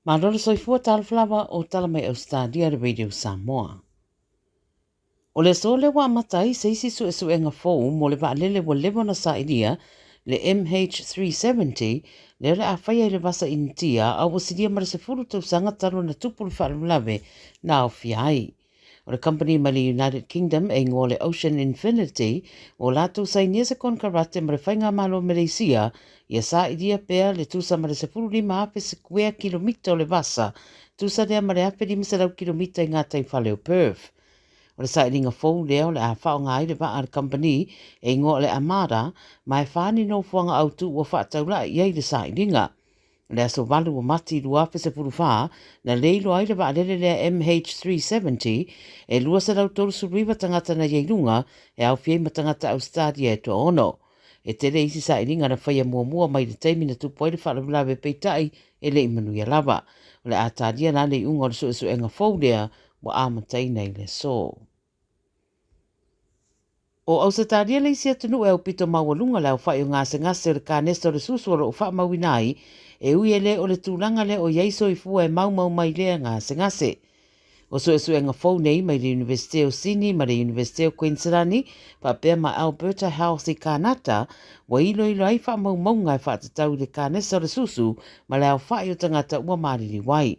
Malo le soifua talofa lava o tala mai Ausetalia le Radio Samoa. O le aso lea ua amata ai se isi suesuega fou mo le vaalele ua leva ona sailia, le MH370, lea o le a faia i le Vasa Initia a ua silia ma le 10 tausaga talu ona tupu le faalavelave na aofia ai. O le kamupani mai le United Kingdom e igoa o le Ocean Infinity ua latou sainia se konekarate ma le Faigamalo o Meleisia ia sailia pea le tusa ma le 15,000 sikuea kilomita o le vasa, tusa lea ma le 1,500 kilomita i gataifale o Perth. O le sailiga fou lea o le a faaaoga ai le vaa a le kamupani e igoa o le Armada, ma e fa ni nofoaga autu ua faataulai i ai le sailiga. O le aso 8 o Mati 2014, na leiloa ai le vaalele lea MH370, e 239 tagata na i ai i luga, e aofia ai ma tagata Ausetalia e toaono. E tele isi sailiga na faia muamua mai le taimi na tupu ai le faalavelave peitai e le i manuia lava. O le a talia la le iuga o le suesuega fou lea ua amataina i le aso. O Ausetalia le isi atunuu e aupito maualuga le aofai o gasegase o le kanesa o le susu o lo o faamauina ai, e ui e le o le tulaga lea o i ai soifua e maumau mai lea gasegase. O suesuega fou nei mai le Iunivesite o Sini ma le Iunivesite o Kuiniselani faapea ma Alberta Health i Kānata ua iloilo ai faamaumauga e faatatau i le kanesa o le susu ma le aofai o tagata ua maliliu ai.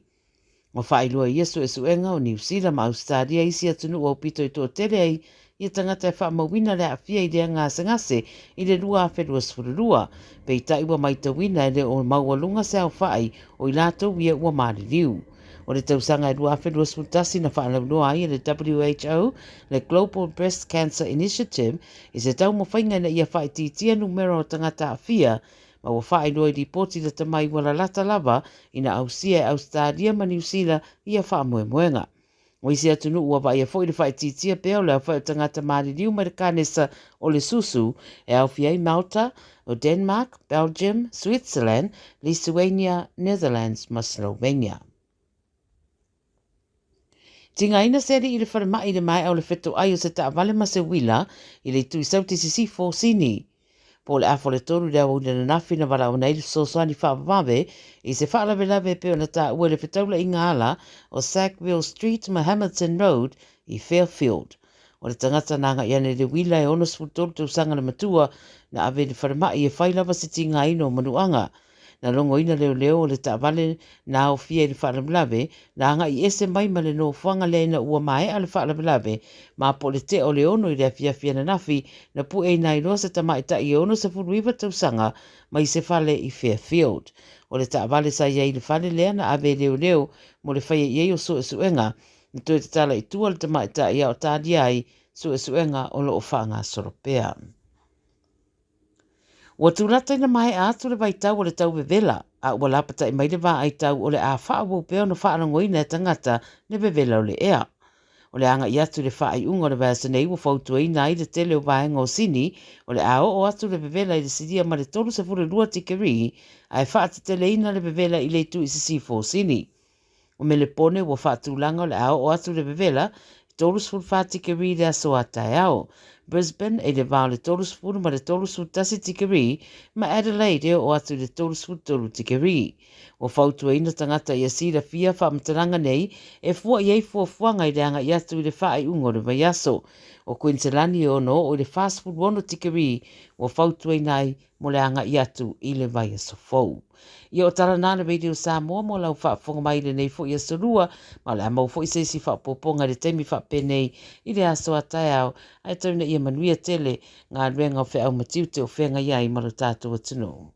Ua faailoa i ia suesuega o Niu Sila ma Ausetalia isi atunuu aupito i toatele ai ia tagata e faamauina le aafia i lea gasegase i le 2022, peitai ua maitauina e le o maualuga se aofai o i latou ia ua maliliu. O le tausaga e 2021 na faalauiloa ai e le WHO le Global Breast Cancer Initiative i se taumafaiga ina ia faaitiitia numera o tagata aafia ma ua faailoa i lipoti lata mai ua lalata lava ina ausia e Ausetalia ma Niu Sila ia faamoemoega. O isi atunuu ua vaaia foi le faaitiitia pea o le aofai o tagata maliliu mai le kanesa o le susu e aofia ai Malta, o Denmark, Belgium, Switzerland, Lithuania, Netherlands ma Slovenia. Tigaina se alii i le falemai i le maea o le fetoai o se taavale ma se uila i le itu i Sauti Sisifo o Sini. Po o le afa o le tolu i le aoauli ananafi na valaauina ai le fesoasoani faavavave i se faalavelave e pei ona taua i le fetaulaiga ala o Sackville Street ma Hamilton Road i Fairfield. O le tagata na agai ane i le uila e 63 tausaga le matua na ave i le falemai e fai lava se tigaina o manuaga. Na logoina leoleo o le taavale na aofia i le faalavelave, na agai ese mai ma le nofoaga lea ina ua maea le faalavelave, ma po o le tea o le ono i le afiafi ananafi, na pueina ai loa se tamaitai e 69 tausaga mai se fale i Fairfield. O le taavale sa i ai i le fale lea na ave e leoleo mo le faia i ai o suesuega, na toe tatala i tua le tamaitai a o talia ai suesuega o lo o faagasolo pea. Ua tulata ina maea atu le vaitau o le tau vevela, a ua lapatai mai le vaai tau o le a faaauau pea ona faalogoina e tagata le vevela o le ea. O le agai atu i le faaiuga o le vaiaso nei ua fautuaina ai le tele o vaega o Sini o le a oo atu le vevela i le silia ma le 32 tikeri ae faateteleina le vevela i le itu i sisifo o Sini. O Melepone ua faatulaga o le a oo atu le vevela i 34 tikeri i le aso a taeao. Brisbane e i le va o le 30 ma le 31 tikeri ma Adelaide e oo atu i le 33 tikeri. Ua fautuaina tagata ia silafia faamatalaga nei e fua i ai fuafuaga i le agai atu i le faaiuga o le vaiaso. O Kuiniselani e ono oo i le 46 tikeri ua fautuaina ai mo le agai atu i le vaiaso fou. Ia o tala na le Radio Samoa mo lau faafofoga mai i lenei foi aso lua, ma o le a maua foi se isi faaopoopoga i le taimi faapenei i le aso a taeao, ae tau ina ia manuia tele galuega o feau ma tiute o feagai ai ma lo tatou atunuu.